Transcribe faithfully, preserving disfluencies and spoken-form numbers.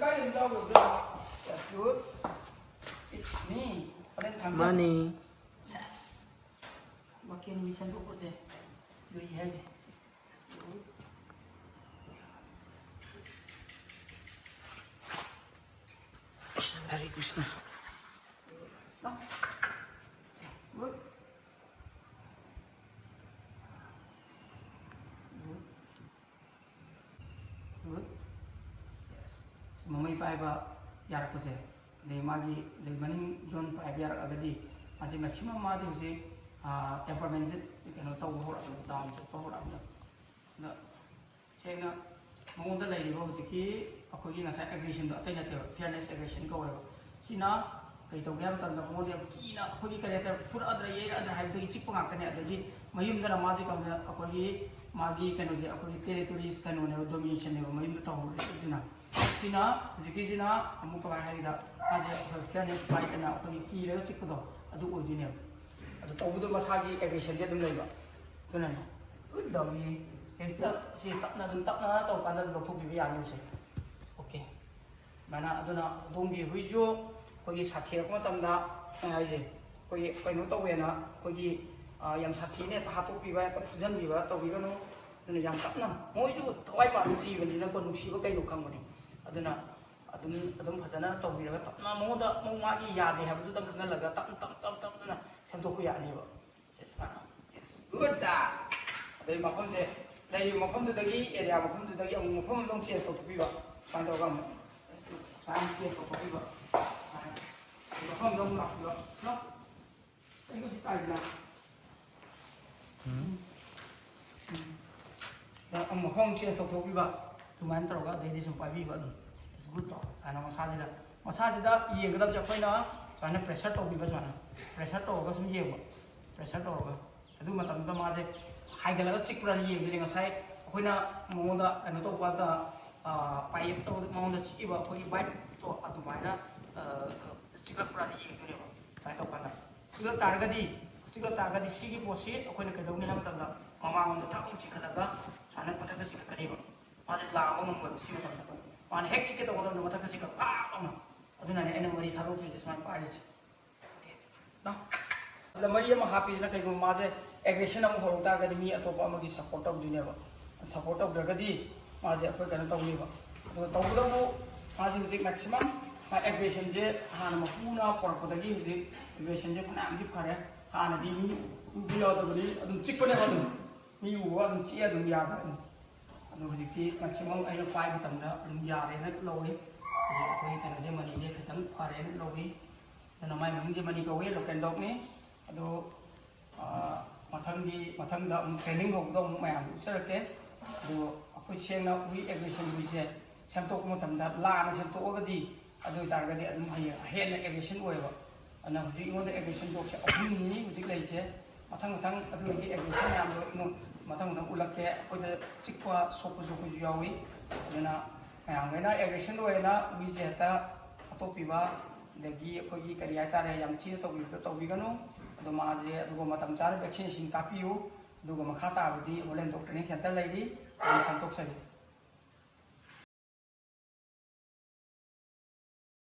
That's good. It's me. ꯍꯣꯔꯦꯟ ꯊꯝꯃꯦ꯫ ꯃꯥꯅꯤ꯫ ꯁꯦꯁ꯫ ꯋꯥꯀꯤꯡ ꯃꯤꯁꯟ ꯊꯣꯛꯄꯁꯦ꯫ ꯂꯨꯏ ꯍꯥꯏꯁꯦ꯫ ꯍꯔꯦ ꯀ꯭ꯔꯤꯁꯅ꯫ ꯃꯃꯩ ꯄꯥꯏꯕ ꯌꯥꯔꯛꯄꯁꯦ, ꯑꯗꯩ ꯃꯥꯒꯤ, ꯑꯗꯩ ꯃꯅꯤꯡ ꯖꯣꯟ ꯄꯥꯏꯕ ꯌꯥꯔꯛꯑꯒꯗꯤ, ꯃꯥꯁꯦ ꯃꯦꯛꯁꯤꯃꯝ ꯃꯥꯁꯦ ꯍꯧꯖꯤꯛ, ꯑꯥ, ꯇꯦꯝꯄꯔꯃꯦꯟꯁꯦ ꯀꯩꯅꯣ ꯇꯧꯕ ꯍꯧꯔꯛꯑꯕꯅꯤ, ꯗꯥꯎꯟ ꯆꯠꯄ ꯍꯧꯔꯛꯑꯕꯅꯤ꯫ ꯑꯗ ꯁꯦꯡꯅ ꯃꯉꯣꯟꯗ ꯂꯩꯔꯤꯕ ꯍꯧꯖꯤꯛꯀꯤ ꯑꯩꯈꯣꯏꯒꯤ ꯉꯁꯥꯏ ꯑꯦꯒ꯭ꯔꯦꯁꯟꯗꯣ ꯑꯇꯩ ꯅꯠꯇꯦꯕ, ꯐꯤꯌꯔꯅꯦꯁ ꯑꯦꯒ꯭ꯔꯦꯁꯟ ꯀꯧꯋꯦꯕ꯫ ꯁꯤꯅ ꯀꯩ ꯇꯧꯒꯦ ꯍꯥꯏꯕ ꯃꯇꯝꯗ ꯃꯉꯣꯟꯗ ꯌꯥꯝ ꯀꯤꯅ ꯑꯩꯈꯣꯏꯒꯤ ꯀꯔꯤ ꯍꯥꯏꯇꯥꯔꯦ, ꯐꯨꯔꯛꯑꯗ꯭ꯔꯥ ꯌꯩꯔꯛꯑꯗ꯭ꯔꯥ ꯍꯥꯏꯕꯗꯒꯤ ꯆꯤꯛꯄ ꯉꯥꯛꯇꯅꯦ꯫ ꯑꯗꯒꯤ ꯃꯌꯨꯝꯗꯅ ꯃꯥꯁꯦ ꯀꯝꯗ ꯑꯩꯈꯣꯏꯒꯤ ꯃꯥꯒꯤ ꯀꯩꯅꯣꯁꯦ, ꯑꯩꯈꯣꯏꯒꯤ ꯇꯦꯔꯤꯇꯣꯔꯤꯁ ꯀꯩꯅꯣꯅꯦꯕ, ꯗꯣꯃꯤꯅꯦꯁꯟꯅꯦꯕ ꯃꯌꯨꯝꯗ ꯇꯧꯍꯧꯔꯤꯁꯦ꯫ ꯑꯗꯨꯅ ꯁꯤꯅ, ꯍꯧꯖꯤꯛꯀꯤꯁꯤꯅ ꯑꯃꯨꯛ ꯀꯃꯥꯏꯅ ꯍꯥꯏꯒꯦꯗ, ꯃꯥꯁꯦ ꯑꯩꯈꯣꯏ ꯐꯤꯌꯔꯅꯦꯁ ꯕꯥꯏꯠ ꯑꯅ ꯑꯩꯈꯣꯏꯒꯤ ꯀꯤꯔꯒ ꯆꯤꯛꯄꯗꯣ ꯑꯗꯨ ꯑꯣꯏꯗꯣꯏꯅꯦꯕ꯫ ꯑꯗꯨ ꯇꯧꯕꯗꯣ ꯃꯁꯥꯒꯤ ꯑꯦꯒ꯭ꯔꯦꯁꯟꯗꯤ ꯑꯗꯨꯝ ꯂꯩꯕ꯫ ꯑꯗꯨꯅꯅꯦ꯫ Good doggy꯫ ꯍꯦꯛꯇ ꯁꯤ ꯇꯞꯅ ꯑꯗꯨꯝ, ꯇꯞꯅ ꯇꯧꯔꯀꯥꯟꯗ ꯑꯗꯨꯝ ꯂꯧꯊꯣꯛꯄꯤꯕ ꯌꯥꯅꯤ ꯁꯦ꯫ ꯑꯣꯀꯦ꯫ ꯁꯨꯃꯥꯏꯅ, ꯑꯗꯨꯅ ꯍꯧꯗꯣꯡꯒꯤ ꯍꯨꯏꯁꯨ ꯑꯩꯈꯣꯏꯒꯤ ꯁꯥꯊꯤꯔꯛꯄ ꯃꯇꯝꯗ, ꯑꯩꯅ ꯍꯥꯏꯁꯦ, ꯑꯩꯈꯣꯏꯒꯤ ꯀꯩꯅꯣ ꯇꯧꯋꯦꯅ ꯑꯩꯈꯣꯏꯒꯤ, ꯑ, ꯌꯥꯝ ꯁꯥꯊꯤꯅ ꯍꯦꯛꯇ ꯍꯥꯠꯇꯣꯛꯄꯤꯕ, ꯍꯦꯛꯇ ꯐꯨꯖꯟꯕꯤꯕ ꯇꯧꯕꯤꯒꯅꯨ꯫ ꯑꯗꯨꯅ ꯌꯥꯝ ꯇꯞꯅ, ꯃꯣꯏꯁꯨ ꯊꯋꯥꯏ ꯄꯥꯟꯕ ꯖꯤꯕꯅꯤꯅꯀꯣ, ꯅꯨꯡꯁꯤꯕ ꯀꯩꯅꯣ ꯈꯪꯕꯅꯤ꯫ ꯑꯗꯨꯅ ꯑꯗꯨꯝ, ꯑꯗꯨꯝ ꯐꯖꯅ ꯇꯧꯕꯤꯔꯒ ꯇꯞꯅ ꯃꯉꯣꯟꯗ ꯑꯃꯨꯛ ꯃꯥꯒꯤ ꯌꯥꯗꯦ ꯍꯥꯏꯕꯗꯨꯗꯪ ꯈꯪꯍꯜꯂꯒ ꯇꯞ ꯇꯞ ꯇꯞ ꯇꯞꯅ ꯁꯦꯝꯗꯣꯛꯄ ꯌꯥꯅꯦꯕ꯫ Yes, good dog꯫ ꯑꯗꯩ ꯃꯐꯝꯁꯦ, ꯂꯩꯔꯤꯕ ꯃꯐꯝꯗꯨꯗꯒꯤ, ꯑꯦꯔꯤꯌꯥ ꯃꯐꯝꯗꯨꯗꯒꯤ ꯑꯃꯨꯛ ꯃꯐꯝ ꯑꯃꯗ ꯑꯃꯨꯛ ꯆꯦꯟꯖ ꯇꯧꯊꯣꯛꯄꯤꯕ꯫ ꯁꯨꯃꯥꯏꯅ ꯇꯧꯔꯒ ꯑꯃꯨꯛ, ꯁꯨꯃꯥꯏꯅ ꯆꯦꯟꯖ ꯇꯧꯊꯣꯛꯄꯤꯕ꯫ ꯁꯨꯃꯥꯏꯅ꯫ ꯑꯗꯩ ꯃꯐꯝꯗ ꯑꯃꯨꯛ ꯂꯥꯛꯄꯤꯕ꯫ ꯂꯥꯛ꯫ ꯑꯩ ꯉꯁꯤ ꯇꯥꯏꯁꯤꯅ꯫ ꯎꯝ꯫ ꯎꯝ꯫ ꯃꯐꯝ ꯆꯦꯟꯖ ꯇꯧꯊꯣꯛꯄꯤꯕ, ꯑꯗꯨꯃꯥꯏꯅ ꯇꯧꯔꯒ ꯑꯗꯩꯗꯤ ꯁꯨꯝ ꯄꯥꯏꯕꯤꯕ ꯑꯗꯨꯝ꯫ It's good dog꯫ ꯁꯨꯃꯥꯏꯅ ꯃꯁꯥꯁꯤꯗ, ꯃꯁꯥꯁꯤꯗ ꯌꯦꯡꯒꯗꯕꯁꯦ ꯑꯩꯈꯣꯏꯅ ꯁꯨꯃꯥꯏꯅ ꯄ꯭ꯔꯦꯁꯔ ꯇꯧꯕꯤꯕ, ꯁꯨꯃꯥꯏꯅ ꯄ꯭ꯔꯦꯁꯔ ꯇꯧꯔꯒ ꯁꯨꯝ ꯌꯦꯡꯕ, ꯄ꯭ꯔꯦꯁꯔ ꯇꯧꯔꯒ꯫ ꯑꯗꯨ ꯃꯇꯝꯗꯨꯗ ꯃꯥꯁꯦ ꯍꯥꯏꯒꯠꯂꯒ ꯆꯤꯛꯄ꯭ꯔꯥ ꯌꯦꯡꯗꯣꯏꯅꯦ꯫ ꯉꯁꯥꯏ ꯑꯩꯈꯣꯏꯅ ꯃꯉꯣꯟꯗ ꯀꯩꯅꯣ ꯇꯧꯕ ꯀꯥꯟꯗ, ꯑꯥ, ꯄꯥꯏꯌꯦꯞ ꯇꯧꯕꯗ ꯃꯉꯣꯟꯗ ꯆꯤꯛꯏꯕ ꯑꯩꯈꯣꯏꯒꯤ ꯕꯥꯏꯠꯇꯣ ꯑꯗꯨꯃꯥꯏꯅ, ꯑꯥ, ꯆꯤꯛꯂꯛꯄ꯭ꯔꯥ ꯌꯦꯡꯗꯣꯏꯅꯦꯕ꯫ ꯁꯨꯃꯥꯏꯅ ꯇꯧꯀꯥꯟꯗ ꯆꯤꯛꯂꯛ ꯇꯥꯔꯒꯗꯤ, ꯆꯤꯛꯂꯛ ꯇꯥꯔꯒꯗꯤ ꯁꯤꯒꯤ ꯄꯣꯠꯁꯤ ꯑꯩꯈꯣꯏꯅ ꯀꯩꯗꯧꯅꯤ ꯍꯥꯏꯕ ꯃꯇꯝꯗ ꯃꯃꯥꯡꯂꯣꯝꯗ ꯊꯛ ꯑꯃꯨꯛ ꯆꯤꯡꯈꯠꯂꯒ ꯁꯨꯃꯥꯏꯅ ꯃꯊꯛꯇ ꯆꯤꯡꯈꯠꯀꯅꯦꯕ꯫ ꯃꯥꯁꯦ ꯂꯥꯝꯕ ꯉꯝꯃꯣꯏꯕ ꯁꯤ ꯃꯇꯝꯗ꯫ ꯃꯥꯅ ꯍꯦꯛ ꯆꯤꯛꯀꯦ ꯇꯧꯕ ꯃꯇꯝꯗ ꯃꯊꯛꯇ ꯆꯤꯛꯄ ꯄꯥꯛ ꯂꯥꯎꯅ꯫ ꯑꯗꯨꯅꯅꯦ ꯑꯩꯅ ꯃꯔꯤ ꯊꯥꯗꯣꯛꯇ꯭ꯔꯤꯁꯦ ꯁꯨꯃꯥꯏꯅ ꯄꯥꯏꯔꯤꯁꯦ꯫ ꯅ? ꯁꯤꯗ ꯃꯔꯤ ꯑꯃ ꯍꯥꯞꯄꯤꯁꯤꯅ ꯀꯩꯒꯨꯝꯕ ꯃꯥꯁꯦ aggression ꯑꯃꯨꯛ ꯍꯧꯔꯛ ꯇꯥꯔꯒꯗꯤ ꯃꯤ ꯑꯇꯣꯞꯄ ꯑꯃꯒꯤ support ꯇꯧꯗꯣꯏꯅꯦꯕ꯫ Support ꯇꯧꯗ꯭ꯔꯒꯗꯤ ꯃꯥꯁꯦ ꯑꯩꯈꯣꯏ ꯀꯩꯅꯣ ꯇꯧꯅꯦꯕ꯫ ꯑꯗꯣ ꯇꯧꯕꯇꯕꯨ ꯃꯥꯁꯦ ꯍꯧꯖꯤꯛ maximum ꯃꯥ aggressionꯁꯦ ꯍꯥꯟꯅ ꯃꯄꯨꯅ ꯄꯨꯔꯛꯄꯗꯒꯤ ꯍꯧꯖꯤꯛ aggressionꯁꯦ ꯐꯅꯌꯥꯝꯗꯤ ꯐꯔꯦ꯫ ꯍꯥꯟꯅꯗꯤ ꯃꯤ ꯎꯕ ꯌꯥꯗꯕꯅꯤ, ꯑꯗꯨꯝ ꯆꯤꯛꯄꯅꯦꯕ, ꯑꯗꯨꯝ ꯃꯤ ꯎꯕ ꯑꯗꯨꯝ ꯆꯤꯛꯑꯦ, ꯑꯗꯨꯝ ꯌꯥꯗꯕꯅꯤ꯫ ꯑꯗꯣ ꯍꯧꯖꯤꯛꯇꯤ maximum ꯑꯩꯅ ꯄꯥꯏꯕ ꯃꯇꯝꯗ ꯑꯗꯨꯝ ꯌꯥꯔꯦꯅ ꯂꯧꯏ꯫ ꯍꯧꯖꯤꯛ ꯑꯩꯈꯣꯏ ꯀꯩꯅꯣꯁꯦ, ꯃꯅꯤꯁꯦ ꯈꯤꯇꯪ ꯐꯔꯦꯅ ꯂꯧꯏ꯫ ꯑꯗꯨꯅ ꯃꯥꯏ ꯃꯃꯤꯡꯁꯦ ꯃꯅꯤ ꯀꯧꯏ, Local dogꯅꯤ꯫ ꯑꯗꯣ, ꯑ, ꯃꯊꯪꯒꯤ, ꯃꯊꯪꯗ ꯑꯃꯨꯛ training ꯍꯧꯕꯗ ꯑꯃꯨꯛ ꯃꯌꯥꯝꯗ ꯎꯠꯆꯔꯛꯀꯦ꯫ ꯑꯗꯣ ꯑꯩꯈꯣꯏ ꯁꯦꯡꯅ ꯍꯨꯏ aggression ꯍꯨꯏꯁꯦ ꯁꯦꯝꯗꯣꯛꯄ ꯃꯇꯝꯗ ꯂꯥꯟꯅ ꯁꯦꯝꯗꯣꯛꯑꯒꯗꯤ, ꯑꯗꯨ ꯑꯣꯏꯇꯥꯔꯒꯗꯤ ꯑꯗꯨꯝ ꯍꯌꯦꯡ ꯍꯦꯟꯅ aggression ꯑꯣꯏꯌꯦꯕ꯫ ꯑꯗꯨꯅ ꯍꯧꯖꯤꯛ ꯑꯩꯉꯣꯟꯗ aggression dogꯁꯦ ꯑꯍꯨꯝꯅꯤ ꯍꯧꯖꯤꯛ ꯂꯩꯔꯤꯁꯦ꯫ ꯃꯊꯪ ꯃꯊꯪ ꯑꯗꯨꯒꯤ aggression ꯃꯌꯥꯝꯗꯣ ꯑꯩꯉꯣꯟ-, ꯃꯊꯪ ꯃꯊꯪ ꯎꯠꯂꯛꯀꯦ꯫ ꯑꯩꯈꯣꯏꯗ ꯆꯤꯛꯄ ꯁꯣꯛꯄꯁꯨ ꯑꯩꯈꯣꯏꯁꯨ ꯌꯥꯎꯏ꯫ ꯑꯗꯨꯅ ꯃꯌꯥꯝꯈꯩꯅ aggression ꯑꯣꯏꯅ ꯍꯨꯏꯁꯦ ꯍꯦꯛꯇ ꯍꯥꯠꯇꯣꯛꯄꯤꯕ, ꯑꯗꯒꯤ ꯑꯩꯈꯣꯏꯒꯤ ꯀꯔꯤ ꯍꯥꯏꯇꯥꯔꯦ, ꯌꯥꯝ ꯊꯤꯅ ꯇꯧꯕꯤꯕꯗꯣ ꯇꯧꯕꯤꯒꯅꯨ꯫ ꯑꯗꯣ ꯃꯥꯁꯦ ꯑꯗꯨꯒ ꯃꯇꯝ ꯆꯥꯅ vaccination ꯀꯥꯞꯄꯤꯌꯨ꯫ ꯑꯗꯨꯒ ꯃꯈꯥ ꯇꯥꯕꯗꯤ ꯍꯣꯂꯦꯟ dog training center ꯂꯩꯔꯤ, ꯑꯗꯨꯝ ꯁꯦꯝꯗꯣꯛꯆꯒꯦ꯫